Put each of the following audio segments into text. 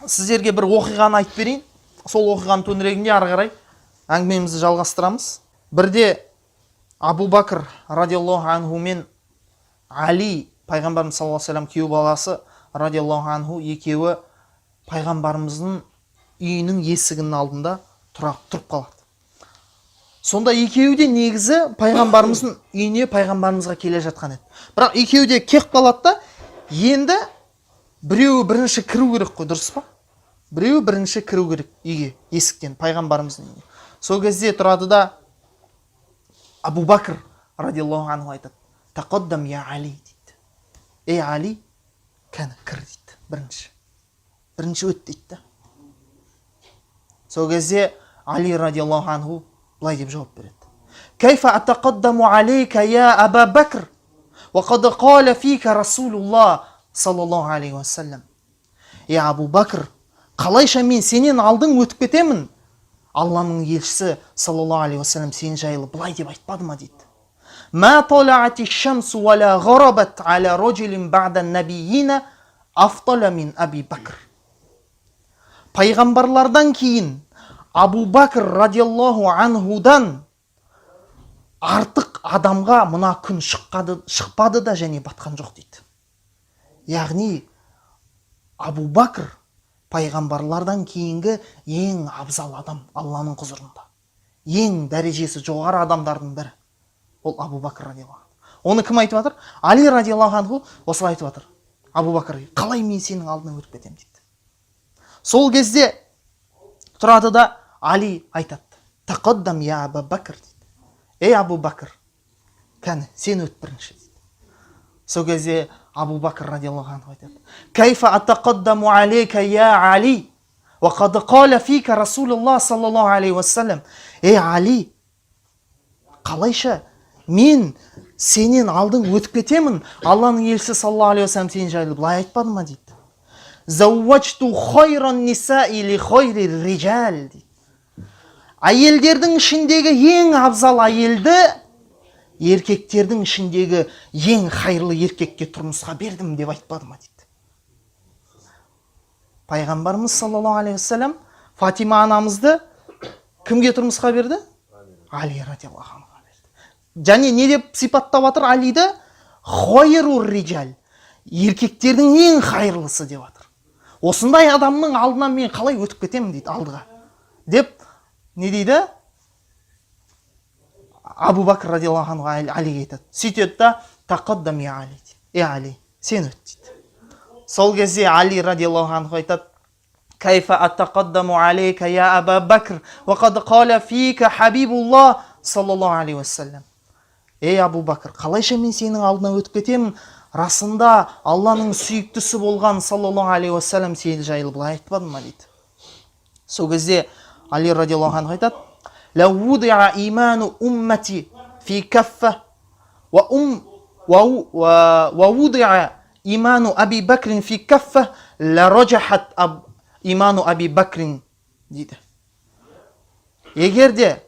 Сіздерге бір оқиғаны айтып берейін, сол оқиғаның төңірегінде ары қарай әңгімемізді жалғастырамыз. Бірде Абу Бәкір радиаллаху анху мен Али, пайғамбарымыз саллаллаху алейхи вассалам күйеу баласы, радиаллаху анху екеуі пайғамбарымыздың үйінің есігінің алдында тұрып қалады. Сонда екеуі де негізі пайғамбарымыздың үйіне, пайғамбарымызға келе жатқан еді, бірақ екеуі де келіп қалады да. Енді біреуі бірінші кіру керек қой, дұрыс па? Біреуі бірінші кіру керек үйге, есіктен, пайғамбарымыздың үйіне. Сол кезде тұрады да, Абу Бәкір радиаллаху анху айтады: «Тақаддам я Али», – дейді. «Ей, Али, кәні, кір», – дейді. Бірінші өт», – дейді да. Сол кезде Али радиаллаху анху былай деп жауап береді: «Кайфа атақаддаму алейка я Аба Бәкір, уақад қала фика Расулуллах саллаллаху алейхи уассалам?» «Е, Абу Бәкір, қалайша мен сенен алдың өтіп кетемін? Алланың елшісі саллаллаху алейхи уассалам сен жайлы былай деп айтпады ма?» – дейді. «Ма талаати шамсу уала ғарабат аля раджулин ба'да набийина афтала мин Аби Бәкір». Пайғамбарлардан кейін Абу Бәкір радиаллаху анхудан артық адамға мына күн шықпады да және батқан жоқ, дейді. Яғни Абу Бәкір пайғамбарлардан кейінгі ең абзал адам, Алланың құзырында ең дәрежесі жоғары адамдардың бірі ол Абу Бәкір радиаллаху анху. Оны кім айтып жатыр? Али радиаллаху анху осылай айтып жатыр Абу Бәкірге: «Қалай мен сенің алдыңнан өтіп кетемін?» – дейді. Сол кезде тұрады да, Али айтады: «Тақаддам я Аба Бәкір», – дейді. «Ей, Абу Бәкір, кәні, сен өт бірінші», – дейді. Сол кезде Абу Бәкір радиаллаху анху айтады: «Кайфа атақаддаму алейка я Али, уақад қала фика Расулуллах саллаллаху алейхи уассалам?» «Ей, Али, қалайша мен сенен алдың өтіп кетемін? Алланың елшісі саллаллаху алейхи уассалам сен жайлы былай айтпады ма?» – дейді. «Зауаджту хайран нисаи ли хайри rijал», – дейді. «Әйелдердің ішіндегі ең абзал әйелді еркектердің ішіндегі ең хайырлы еркекке тұрмысқа бердім деп айтпады ма?» – дейді. Пайғамбарымыз саллаллаху алейхи уассалам Фатима анамызды кімге тұрмысқа берді? Али радиаллаху анхуға берді. Және не деп сипаттап жатыр Алиді? Хайру рижал, еркектердің ең хайырлысы деп жатыр. «Осындай адамның алдынан мен қалай өтіп кетемін?» – дейді алдыға деп. Не дейді? Абу Бәкір радиаллаху анху Алиге айтады. Сөйтеді да: «Тақаддам я Али», – дейді. «Е, Али, сен өт», – дейді. Сол кезде Али радиаллаху анху айтады: «Кайфа атақаддаму алейка я Аба Бәкір, уақад қала фика хабибуллах саллаллаху алейхи уассалам?» «Ей, Абу Бәкір, қалайша мен сенің алдына өтіп кетемін? Расында Алланың сүйіктісі болған саллаллаху алейхи уассалам сен жайлы былай айтпады ма?» – дейді. Сол кезде Али радиаллаху анху айтады: «Лау вудиа иману уммати фи каффа уа ум уа вудиа иману Аби Бәкрин фи каффа, ла ражахат иману Аби Бәкрин», – дейді. Егер де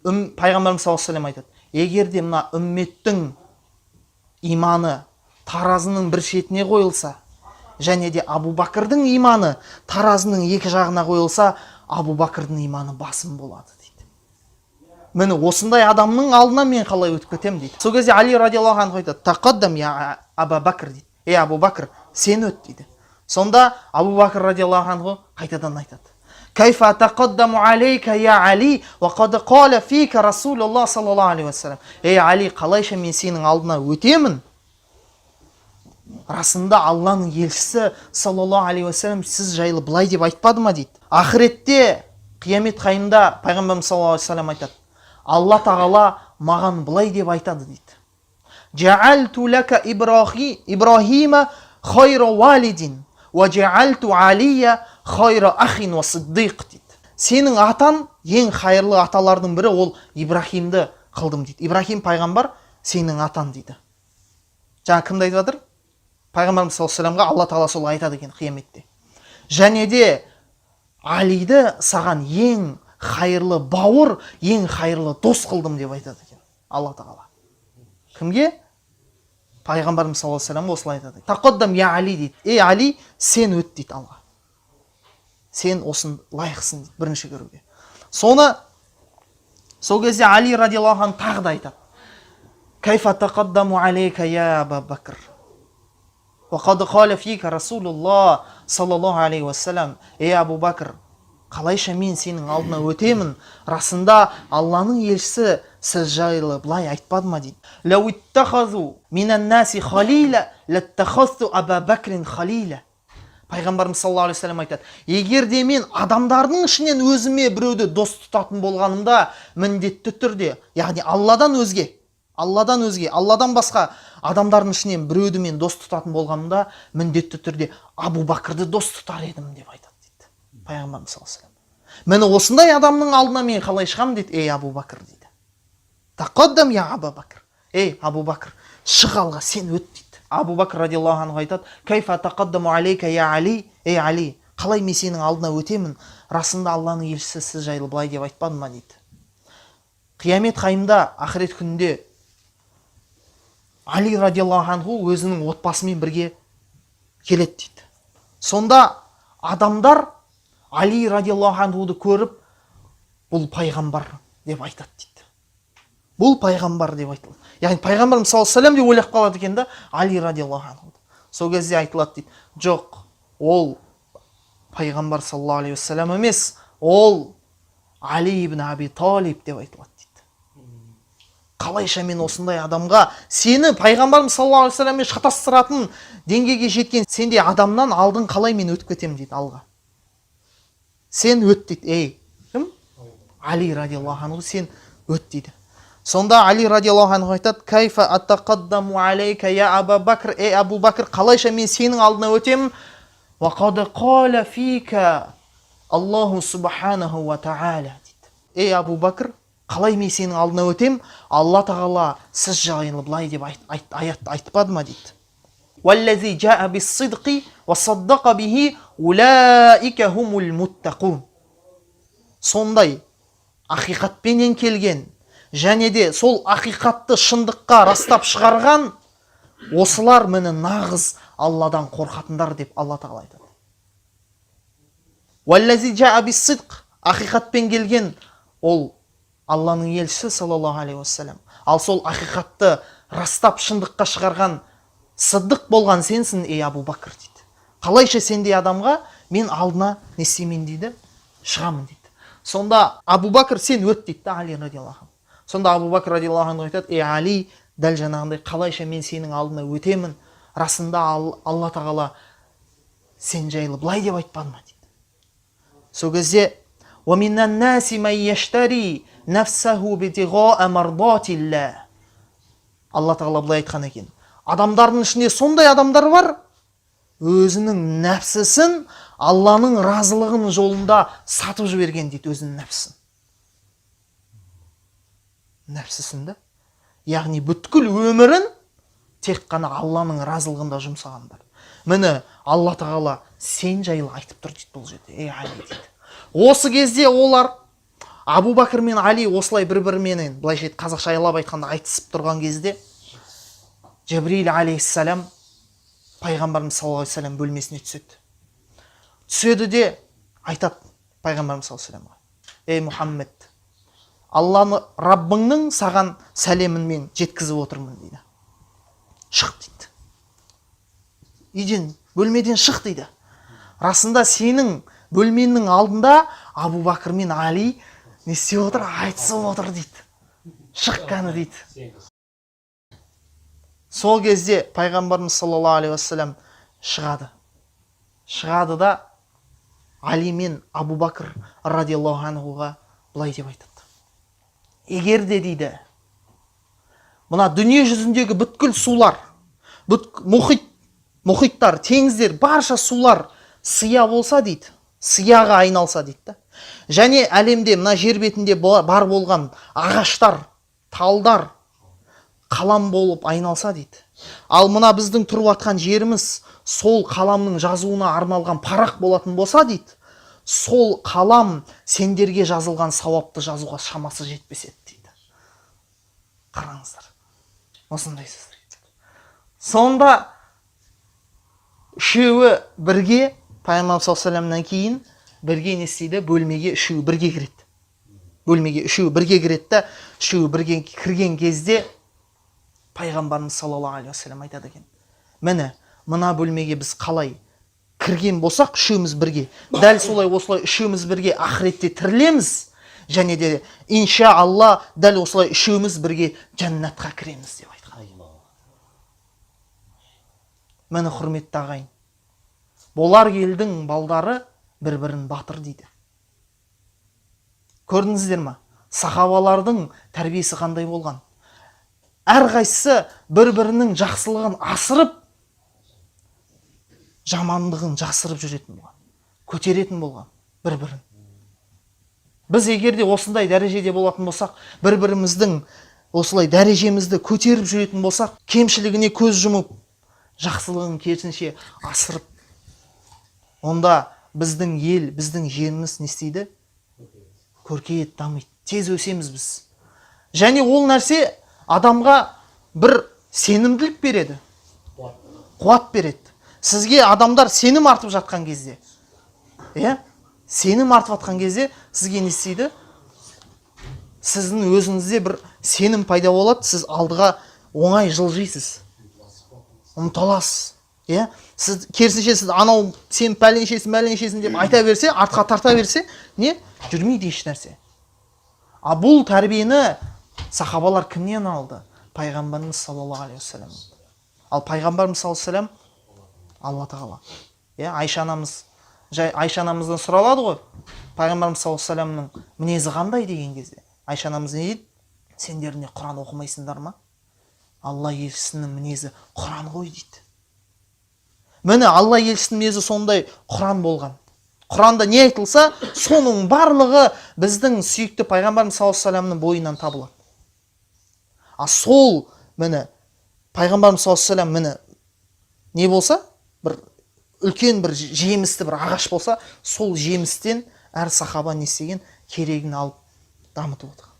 пайғамбарымыз саллаллаху алейхи айтады: егер де мына үмметтің иманы таразының бір шетіне қойылса және де Абу Бәкірдің иманы таразының екі жағына қойылса, Абу Бәкірдің иманы басым болады, дейді. «Міне, осындай адамның алдына мен қалай өтіп кетемін?» – дейді. Сол кезде Али радиаллаху анху айтады: «Тақаддам я Аба Бәкір», – дейді. «Ей, Абу Бәкір, сен өт», – дейді. Сонда Абу Бәкір радиаллаху анху қайтадан айтады: «Кайфа атақаддаму алейка я Али, уақад қала фика Расулуллах саллаллаху алейхи уассалам?» «Ей, Али, қалайша мен сенің алдына өтемін? Расында Алланың елшісі саллаллаху алейхи уассалам сіз жайлы былай деп айтпады ма?» – дейді. Ақыретте, қиямет қайымда пайғамбарымыз саллаллаху алейхи уассалам айтады: «Алла тағала маған былай деп айтады, – дейді. – Жаалту лака Ибрахима хайра валидин, уа жаалту Алия хайра ахин уа сиддиқ», – дейді. «Сенің атан ең хайырлы аталардың бірі ол Ибрахимді қылдым», – дейді. «Ибрахим пайғамбар сенің атан», – дейді. Жаңа кімді айтып жатыр? Пайғамбарымыз саллаллаху алейхи вассаламға Алла тағала солай айтады екен қияметте. «Және де Алиді саған ең хайырлы бауыр, ең хайырлы дос қылдым», – деп айтады екен Алла тағала. Кімге? Пайғамбарымыз саллаллаху алейхи вассаламға осылай айтады. «Тақаддам я Али», – дейді. «Ей, Али, сен өт», – дейді Алла. Сен осын лайықсың дейді бірінші кіруге. Соны сол кезде Али радиаллаху анху тағы да айтады: кайфа тақаддаму алейка я Аба Бәкір, уақад қала фика Расулуллах саллаллаху алейхи уассалам. Ей, Абу Бәкір, қалайша мен сенің алдына өтемін? Расында, Алланың елшісі сіз жайлы былай айтпады ма дейді: «Лау иттахазу минан наси халила, латтахазту Аба Бәкрин халила». Пайғамбарымыз саллаллаху алейхи вассалам айтады: егер де мен адамдардың ішінен өзіме біреуді дос тұтатын болғанымда, міндетті түрде, яғни Алладан өзге, Алладан басқа адамдардың ішінен біреуді мен дос тұтатын болғанымда, міндетті түрде Абу Бәкірді дос тұтар едім деп айтады дейді пайғамбарымыз саллаллаху алейхи вассалам. Міне, осындай адамның алдына мен қалай шығамын дейді. Ей, Абу Бәкір, дейді, тақаддам я Аба Бәкір, ей, Абу Бәкір, шық алға, сен өт дейді. Абу Бәкір радиаллаху анху айтады: кайфа тақаддаму алейка я Али, ей, Али, қалай мен сенің алдына өтемін? Расында, Алланың елшісі сіз жайлы былай деп айтпады ма дейді. Қиямет қайымда, ақырет күнінде Али радиаллаху анху өзінің отбасымен бірге келеді дейді. Сонда адамдар Али радиаллаху анхуды көріп, бұл пайғамбар деп айтады дейді. Бұл пайғамбар деп айтылады, яғни пайғамбар саллаллаху алейхи деп ойлап қалады екен да Али радиаллаху анху. Сол кезде айтылады дейді: жоқ, ол пайғамбар саллаллаху алейхи уассалам емес, ол Али ибн Аби Талиб деп айтылады дейді. Қалайша мен осындай адамға, сені пайғамбарымыз саллаллаху алейхи уассаламмен шатастыратын деңгейге жеткен сендей адамнан алдын қалай мен өтіп кетемін дейді. Алға сен өт дейді. Ей, кім? Али радиаллаху анху, сен өт дейді. Сонда Али радиаллаху анху айтады: кайфа атақаддаму алейка я Аба Бәкір, ей, Абу Бәкір, қалайша мен сенің алдына өтемін? Уақад қала фика Аллаху субханаху уа тағала дейді. Ей, Абу Бәкір, қалай мен сенің алдына өтем? Алла Тағала сіз жайлы былай деп аятты айтпады ма дейді: «Уаллази жаа бис-сидқи уа саддақа бихи, улаика хумул муттақун». Сондай ақиқатпенен келген және де сол ақиқатты шындыққа растап шығарған осылар, міне, нағыз Алладан қорқатындар деп Алла Тағала айтады. Уаллази жаа бис-сидқ, ақиқатпен келген ол Алланың елшісі саллаллаху алейхи уассалам. Ал сол ақиқатты растап, шындыққа шығарған сыдық болған сенсің, ей, Абу Бәкір дейді. Қалайша сендей адамға мен алдына не істеймін дейді, шығамын дейді. Сонда Абу Бәкір, сен өт дейді да Али радиаллаху анху. Сонда Абу Бәкір радиаллаху анху айтады: ей, Али, дәл жаңағындай, қалайша мен сенің алдына өтемін? Расында, Алла Тағала сен жайлы былай деп айтпады ма дейді. Сол кезде: وَمِنَ النَّاسِ مَنْ يَشْتَرِي نَفْسَهُ ابْتِغَاءَ مَرْضَاتِ اللَّهِ. Алла Тағала былай айтқан екен: адамдардың ішінде сондай адамдар бар, өзінің нәпсісін Алланың разылығының жолында сатып жіберген дейді. Өзінің нәпсісін да, яғни бүткіл өмірін тек қана Алланың разылығында жұмсағандар. Міне, Алла Тағала сен жайлы айтып тұр дейді бұл жерде, ей, Али дейді. Осы кезде олар, Абу Бәкір мен Али, осылай бір біріменен, былайша қазақшалап айтқанда, айтысып тұрған кезде, Жабриил алейхиссалам пайғамбарымыз саллаллаху алейхи вассалам бөлмесіне түседі. Түседі де айтады пайғамбарымыз саллаллаху алейхи вассаламға: ей, Мұхаммед, Алланы, Раббыңның саған сәлемін мен жеткізіп отырмын дейді. Шық дейді, үйден, бөлмеден шық дейді. Расында, сенің бөлменің алдында Абу Бәкір мен Али не істеп отыр? Айтысып отыр дейді. Шық кәні дейді. Сол кезде пайғамбарымыз саллаллаху алейхи уассалам шығады. Шығады да, Али мен Абу Бәкір радиаллаху анхуға былай деп айтады: егер де дейді, мына дүние жүзіндегі бүткіл сулар, мұхит, мұхиттар, теңіздер, барша сулар сия болса дейді, сияға айналса дейді да, және әлемде, мына жер бетінде бар болған ағаштар, талдар қалам болып айналса дейді, ал мына біздің тұрып жатқан жеріміз сол қаламның жазуына арналған парақ болатын болса дейді, сол қалам сендерге жазылған сауапты жазуға шамасы жетпес еді дейді. Қараңыздар, осындай сөздер айтады. Сонда үшеуі бірге пайғамбар саллаллаху алейхи вассаламнан кейін Бірге не істейді? Бөлмеге үшеуі бірге кіреді. Бөлмеге үшеуі бірге кіреді да, үшеуі бірге кірген кезде пайғамбарымыз саллаллаху алейхи уассалам айтады екен: міне, мына бөлмеге біз қалай кірген болсақ үшеуміз бірге, дәл солай осылай үшеуміз бірге ақыретте тірілеміз және де инша Алла дәл осылай үшеуміз бірге жәннатқа кіреміз деп айтқан. Міне, құрметті ағайын, болар елдің балдары бір бірін батыр дейді. Көрдіңіздер ма, сахабалардың тәрбиесі қандай болған? Әрқайсысы бір бірінің жақсылығын асырып, жамандығын жасырып жүретін болған, көтеретін болған бір бірін. Біз егер де осындай дәрежеде болатын болсақ, бір біріміздің осылай дәрежемізді көтеріп жүретін болсақ, кемшілігіне көз жұмып, жақсылығын керісінше асырып, онда біздің ел, біздің жеріміз не істейді? Көркейеді, дамиды, тез өсеміз біз. Және ол нәрсе адамға бір сенімділік береді, қуат береді. Сізге адамдар сенім артып жатқан кезде, иә, сенім артып жатқан кезде сізге не істейді? Сіздің өзіңізде бір сенім пайда болады, сіз алдыға оңай жылжисыз, ұмтыласыз, иә. Сіз керісінше, сіз анау сен пәленшесің, бәленшесің деп айта берсе, артқа тарта берсе, не жүрмейді еш нәрсе. А бұл тәрбиені сахабалар кімнен алды? Пайғамбарымыз саллаллаху алейхи уассалам. Ал пайғамбарымыз саллаллаху алейхи уассалам Алла тағала, иә. Айша анамыз жай, Айша анамыздан сұралады ғой, пайғамбарымыз саллаллаху алейхи уассаламның мінезі қандай деген кезде, Айша анамыз не дейді? Сендер не, Құран оқымайсыңдар ма? Алла елшісінің мінезі Құран ғой дейді. Міне, Алла елшісінің мінезі сондай Құран болған. Құранда не айтылса, соның барлығы біздің сүйікті пайғамбарымыз саллаллаху алейхи уассаламның бойынан табылады. А сол, міне, пайғамбарымыз саллаллаху алейхи уассалам, міне, не болса, бір үлкен бір жемісті бір ағаш болса, сол жемістен әр сахаба не істеген? Керегін алып, дамытып отырған.